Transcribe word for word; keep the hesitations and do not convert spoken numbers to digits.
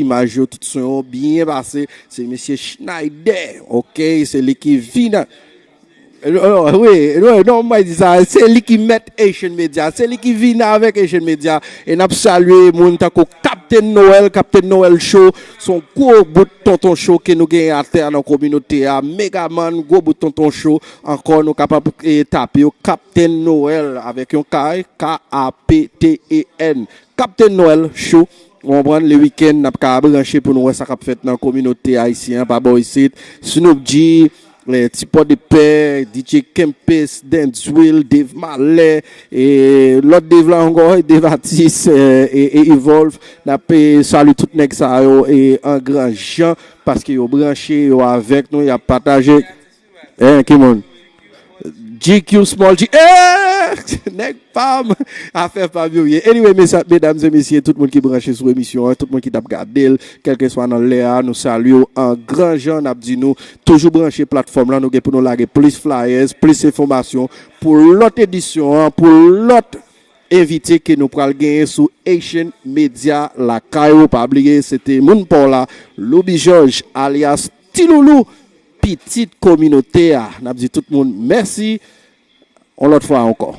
imaj yo, tout son yo byen pase. Se mesye Schneider, ok? Se li ki vin a- non, wi, wi, non, mwen di sa, se li ki mèt Haitian Media, se li ki vin avèk Haitian Media. E n ap salye moun tankou Captain Noël, Captain Noël Show, se yon gwo bout tonton show ke nou genyen atè nan kominote a. Megaman, gwo bout tonton show, ankò nou kapab e, tape yo, Captain Noël avèk yon K, K A P T E N. Captain Noël Show. Ou konprann, le wikenn, n ap ka branche pou nou wè sa k ap fèt nan kominote ayisyen an, pa bò isit. Snoop G, eh, Ti Pò de Pè, D J Kempis, Danswill, Dave Malè, e lòt Dave la ankò, Dave Atis, eh, e, e Evolve. N ap eh, salye tout nèg sa yo e an gran jan, paske yo branche, yo avèk nou, y ap pataje. Eh, ki moun? G Q Small G. Eh! Nèg pa m! Afè pa m yo ye. Anyway, mesa- medam e mesye, tout moun ki branche sou emisyon an, tout moun ki t ap gade l, kèlkeswa nan lè a, nou salye w an gran jan, n ap di nou, toujou branche platfòm lan, nou gen pou nou lage plis flyers, plis enfòmasyon pou lòt edisyon an, pou lòt envite ke nou pral genyen sou Haitian Media lakay ou. Pa bliye, se te moun pa w la, Loubi Georges, alyas Ti Loulou, pitit kominote a. N ap di tout moun mèsi. Yon lòt fwa ankò.